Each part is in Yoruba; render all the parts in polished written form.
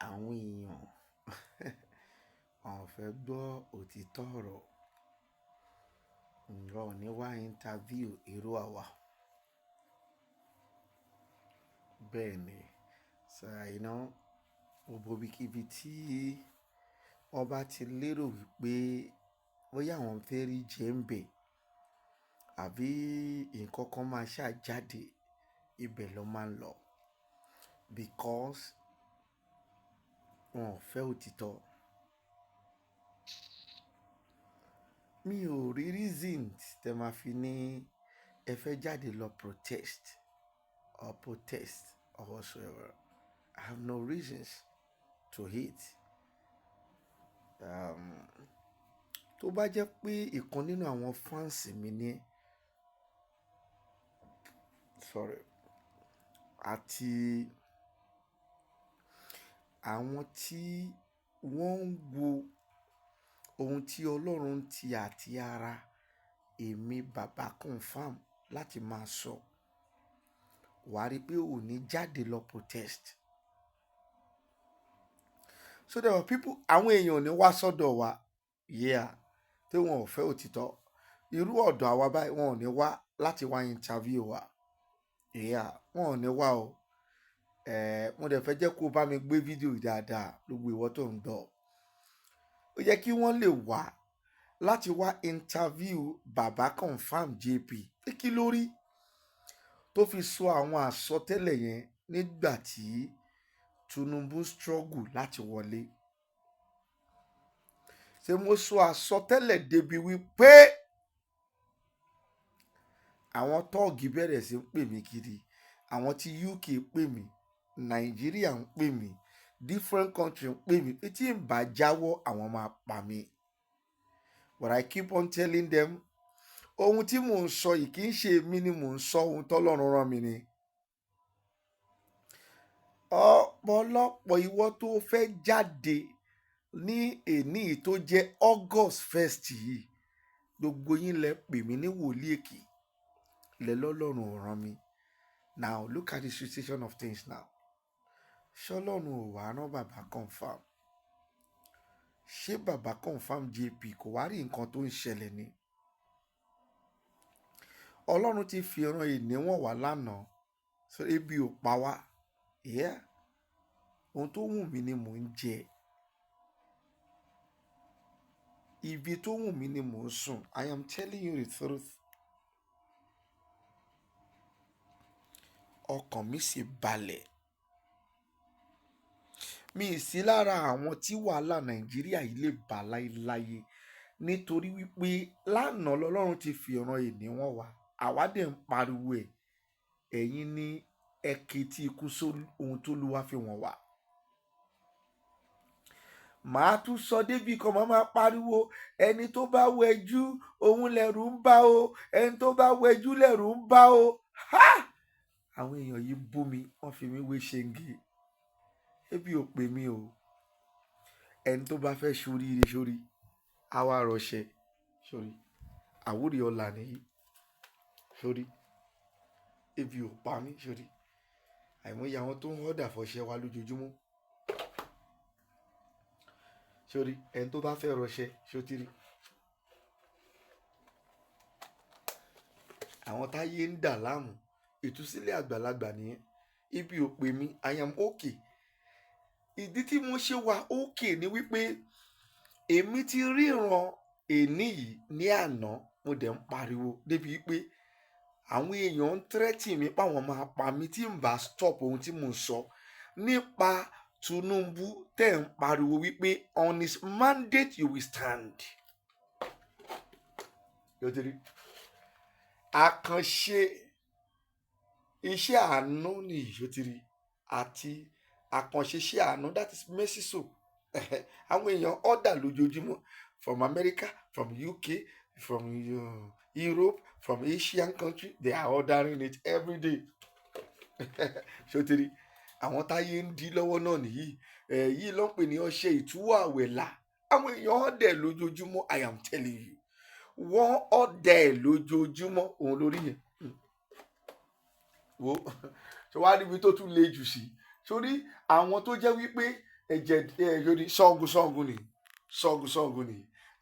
Àwọn èèyàn wọn ò fẹ́ gbọ́ òtítọ́ ọ̀rọ̀. Wọn ò ní wá interview irú àwa. Bẹ́ẹ̀ ni, so gbogbo ibikíbi tí wọ́n bá ti lérò wípé bóyá àwọn fẹ́ rí jẹ ń bẹ̀ àbí nǹkan kan máa ṣá jáde, ibẹ̀ ló máa ń lọ. Because wọn ò fẹ́ òtítọ́. Mi ò rí reason tẹ máa fi ní ẹ fẹ́ jáde lọ protest or protest or whatsoever. I have no reasons to hate. Tó bá jẹ́ pé ìkan nínú àwọn fans mi ní, sorry, àti àwọn tí wọ́n ń wo ohun tí Ọlọ́run ti àti ara èmi bàbá Confirm láti máa sọ, wà á rí pé ò ní jáde lọ protest. So there were people, àwọn èèyàn ò ní wá sọ́dọ̀ wa, yeah, tí wọn ò fẹ́ òtítọ́. Irú ọ̀dọ̀ àwa báyìí, wọn ò ní wá láti wá interview wa. Yeah, wọn ò ní wá o. Mo dẹ̀ fẹ́ jẹ́ kó bá mi gbé fídíò yìí dáadáa, gbogbo ìwọ tó ń gbọ́. Ó yẹ kí wọ́n lè wá láti wá interview bàbá Confirm JP. Pé kí ló rí tó fi sọ àwọn àsọtẹ́lẹ̀ yẹn nígbà tí Tinubu struggle láti wọlé? Ṣé mo sọ àsọtẹ́lẹ̀ débi wípé àwọn tọ́ọ̀gì bẹ̀rẹ̀ sí ń pè mí kiri, àwọn tí UK pè mí, Nàìjíríà ń pè mí, different country ń pè mí pé tí n bá jáwọ́, àwọn máa pa mí. But I keep on telling them, ohun tí mò ń sọ yìí, kì í ṣe èmi ni mò ń sọ, ohun tọ́lọ́run rán mi ni. Ọ̀pọ̀lọpọ̀ ìwọ tó fẹ́ jáde ní èní tó jẹ́ August 1st yìí, gbogbo yín lẹ pè mí ní wòlíì èké, lẹ lọ́lọ́run ò rán mi. Now look at the situation of things now. Ṣọlọ́run ò wá rán bàbá Confirm? Ṣé bàbá Confirm JP kò wá rí nǹkan tó ń ṣẹlẹ̀ ni? Ọlọ́run ti fi ìran ìní wọ̀n wá lánàá, so ebi ò pa wá. Yeah, ohun tó wù mí ni mò ń jẹ, ibi tó wù mí ni mò ń sùn. I am telling you the truth. Ọkàn mi sì balẹ̀. Mi ì sí lára àwọn tí wàhálà Nàìjíríà yìí lè bà láéláyé, nítorí wípé lánàá lọ́lọ́run ti fi ìran ìní wọ́n wá, àwa dẹ̀ ń pariwo ẹ̀. Ẹ̀yin ní ẹ ketí ikú sí ohun tó lúwa fi wọ̀n wá. Màá tún sọ débi kan, màá máa pariwo, ẹni tó bá wẹjú òun lẹ̀rù ń bá o, ẹni tó bá wẹjú lẹ̀rù ń bá o. Ha! Àwọn èèyàn yìí bú mi, wọ́n fi mí wé ṣéńgé. Ebi ò pè mí o. Ẹni tó bá fẹ́ ṣoríire sórí, á wá rọṣẹ sórí. Àwúre ọlà nìyí sórí. Ebi ò pa mí sórí. Àìmọye àwọn tó ń order fọṣẹ wa lójoojúmọ́. Sórí, ẹni tó bá fẹ́ rọṣẹ sótírí. Àwọn táyé ń dà láàmú, ìtúsílẹ̀ àgbàlagbà nìyẹn. Ebi ò pè mí, I am okay. Ìdí tí mo ṣe wà okay ni wípé èmi ti ríran èní yìí ní àná, mo dẹ̀ ń pariwo débi wípé àwọn èèyàn ń threaten mi páwọn máa pa mí tí n bá stop ohun tí mò ń sọ nípa Tinubu tẹ́ ń pariwo wípé on his mandate you will stand. Yóò ti rí àkànṣe iṣẹ́ àánú nìyí, yóò ti rí àti àkànṣe iṣẹ́ àánú, that is mercy soap. Àwọn èèyàn order lójoojúmọ́ from America, from UK, from Europe, from Asian country, they are ordering it every day. Ṣó ti rí àwọn táyé ń dí lọ́wọ́ náà nìyí? Yìí ló ń pè ní ọṣẹ ìtúwọ̀ àwẹ̀là. Àwọn èèyàn order lójoojúmọ́, I am telling you, wọ́n order lójoojúmọ́. Òun lórí yẹn wo ṣé wàá níbi tó tún le jù sí sórí àwọn tó jẹ́ wípé Ẹ̀jẹ̀ ẹ̀ yóò ní sọ́gun sọ́gun ni, sọ́gun sọ́gun ni.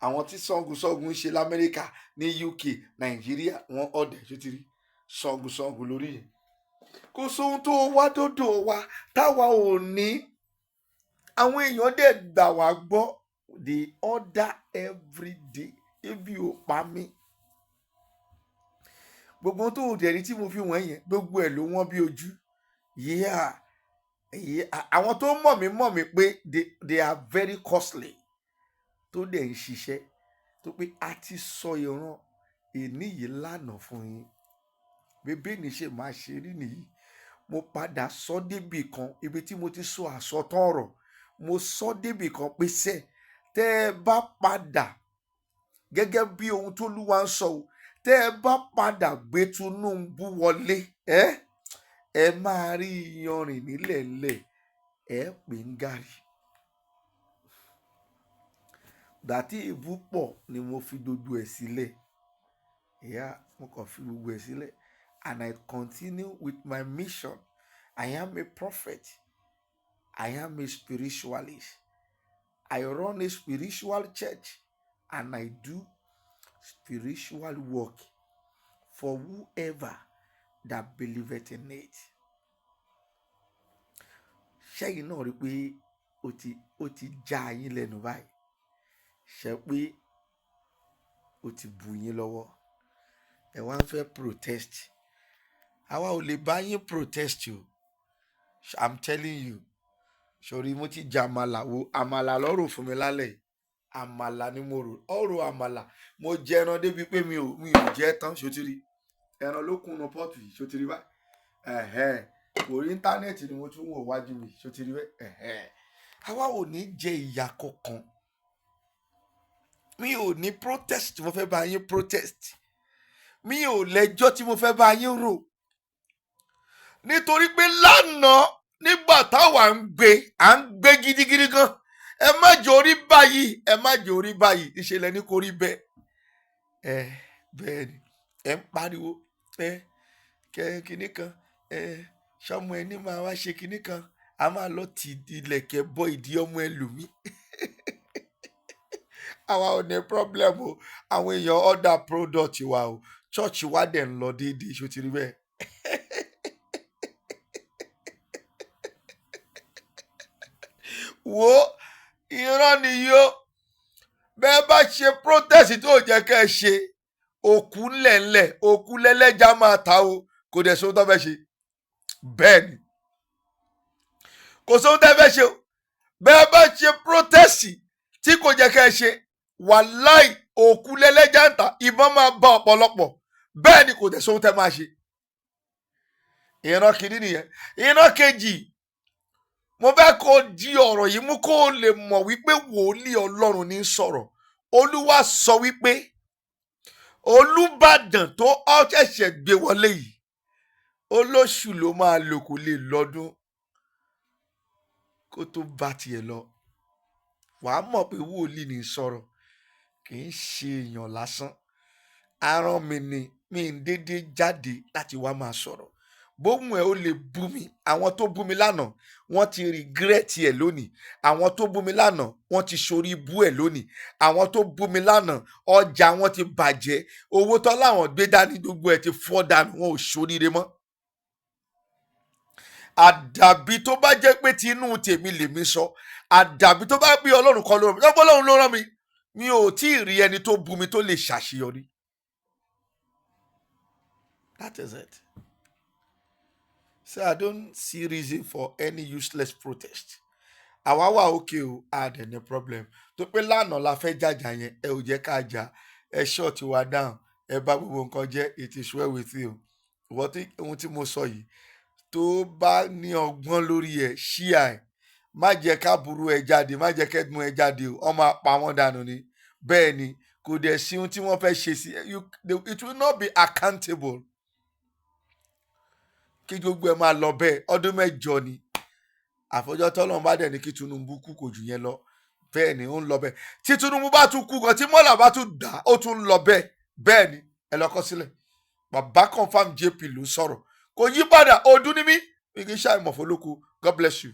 Àwọn tí sọ́gun sọ́gun ń ṣe l'Amẹ́ríkà, ní UK, Nàìjíríà, wọ́n ọ̀dẹ̀ ṣó ti rí sọ́gun sọ́gun lórí yẹn. Kò sóhun tó wá dọ́dọ̀ wa táwa ò ní. Àwọn èèyàn dẹ̀ gbà wá gbọ́. They order every day. Ebi ò pa mí. Gbogbo ohun tó o dẹ̀ rí tí mo fi wọ̀n yẹn, gbogbo ẹ̀ ló wọ́n bí ojú. Yeah. Àwọn tó mọ̀ mí pé they are very costly, tó dẹ̀ ń ṣiṣẹ́ tó pé a ti sọ ìran èní yìí lánàá fún yín. Bébí ní ṣe máa ṣe rí nìyí. Mo padà sọ débì kan, ibi tí mo ti sọ àsọtán ọ̀rọ̀, mo sọ débì kan pé sẹ́ tẹ́ ẹ bá padà gẹ́gẹ́ bí ohun tó lúwa ń sọ o, tẹ́ ẹ bá padà gbé Tinubu wọlé, ẹ máa rí iyanrìn nílẹ̀ẹ́lẹ̀, ẹ pè ń gàrí. Gbà tí ìbú pọ̀ ni mo fi gbogbo ẹ̀ sílẹ̀. Yeah, mo kàn fi gbogbo ẹ̀ sílẹ̀ and I continue with my mission. I am a prophet. I am a spiritualist. I run a spiritual church and I do spiritual work for whoever that believeth in it. Ṣẹ́yìn náà rí i pé ó ti já yín lẹ́nu báyìí, ṣe pé ó ti bù yín lọ́wọ́, ẹ wá ń fẹ́ protest. Àwa ò lè bá yín protest o. I'm telling you. Sori, mo ti jẹ àmàlà wo, àmàlà lọ́rùn fún mi lálẹ́ yìí. Àmàlà ni mo rò, ọ̀rọ̀ àmàlà. Mo jẹ ẹran débi pé mi ò jẹ tán. Ṣòtìrí ẹran ló kúnnu pot yìí? Ṣòtìrí báyìí? Ẹ̀hẹ́n, orí internet ni mo tún wò wájú mi. Ṣòtìrí bẹ́ẹ̀? Ẹ̀hẹ́n, àwa ò ní jẹ ìyà kankan. Mi ò ní protest tí mo fẹ́ bá yín protest. Mi ò lẹ́jọ́ tí mo fẹ́ bá yín rò, nítorí pé lánàá, nígbà táwa ń gbé, à ń gbé gidigidi gan, ẹ má jẹ́ orí báyìí, ẹ má jẹ́ orí báyìí. Ìṣẹ̀lẹ̀ ní kò rí bẹ́ẹ̀. Ẹ bẹ́ẹ̀ ni ẹ ń pariwo ẹ kẹ kinní kan, ẹ sọmọ ẹni máa wá ṣe kinní kan, a máa lọ ti ilẹ̀kẹ̀ bọ ìdí ọmọ ẹlòmíì. Àwa ò ní problem o. Àwọn èèyàn order product wa o. Church wa dẹ̀ ń lọ déédéé. Ṣó ti rí bẹ́ẹ̀? Wo, irọ́ ni yó. Bẹ́ẹ̀ bá ṣe protest tó jẹ́ kẹ́ ẹ ṣe, òkú ńlẹ̀ńlẹ̀, òkú lẹ́lẹ́jà máa ta o. Kò dẹ̀ sóhun tó fẹ́ ṣe. Bẹ́ẹ̀ ni, kò sóhun tó fẹ́ ṣe o. Bẹ́ẹ̀ bá ṣe protest tí kò jẹ́ kẹ́ ẹ ṣe, wàláì, òkú lẹ́lẹ́jà ń ta, ìbọn máa bá ọ̀pọ̀lọpọ̀. Bẹ́ẹ̀ ni, kò dẹ̀ sóhun tẹ́ máa ṣe. Ìran kìíní nìyẹn. Ìran kejì, mo fẹ́ kó di ọ̀rọ̀ yìí mú, kó o lè mọ̀ wípé wòlíì Ọlọ́run ní sọ̀rọ̀. Olúwa sọ wípé Olúbàdàn tó ṣẹ̀ṣẹ̀ gbé wọlé yìí, olóṣù ló máa lò, kó lè lọ́dún kó tó bá tiẹ̀ lọ. Wàá mọ̀ pé wòlíì ní sọ̀rọ̀, kì í ṣe èèyàn lásán. Aràn mi ni, mi ń dédé jáde láti wá máa sọ̀rọ̀. Bóhùn ẹ̀ ó lè bú mi. Àwọn tó bú mi lánàá, wọ́n ti regret ẹ̀ lónìí. Àwọn tó bú mi lánàá, wọ́n ti ṣorí bú ẹ̀ lónìí. Àwọn tó bú mi lánàá, ọjà wọn ti bàjẹ́. Owó tán láwọn gbé dání, gbogbo ẹ̀ ti fọ́ dànù. Wọn ò ṣoríire mọ́. Àdàbí tó bá jẹ́ pé tinú tèmi lèmi sọ, àdàbí tó bá pé Ọlọ́run kan ló rán mi. Lọ́pọ̀ Ọlọ́run ló rán mi, mi ò tí ì rí ẹni tó bú mi tó lè ṣàṣeyọrí. That is it. So I don't see reason for any useless protest. Àwa wà okay o, a dẹ̀ ní problem. Tó pé lánàá la fẹ́ jàjà yẹn, ẹ ò jẹ́ ká jà, ẹ shut wa down, ẹ bá gbogbo nǹkan jẹ́. It is well with you. Ìwọ tí ohun tí mo sọ yìí tó bá ní ọgbọ́n lórí ẹ̀, ṣíà ẹ̀. Má jẹ́ ká burú ẹ jáde, má jẹ́ kẹ́gbọ́n ẹ jáde o, wọ́n máa pa wọ́n dànù ni. Bẹ́ẹ̀ ni, kò dẹ̀ sí ohun tí wọ́n fẹ́ ṣe sí it will not be accountable. Kí gbogbo ẹ máa lọ bẹ́ẹ̀, ọdún 8 ni. Àfọjọ́ tọ́lọ́run bá dẹ̀ ní kí Tinubu kú, kò jù yẹn lọ. Bẹ́ẹ̀ ni, ó ń lọ bẹ́ẹ̀. Tí Tinubu bá tún kú gan, tí mọ́là bá tún dà, ó tún ń lọ bẹ́ẹ̀. Bẹ́ẹ̀ ni, ẹ lọ kọ sílẹ̀. Bàbá Confam JP ló sọ̀rọ̀, kò yí padà. Ọdún ní mí, mi kì í ṣàìmọ̀ fọlọ́kù. God bless you.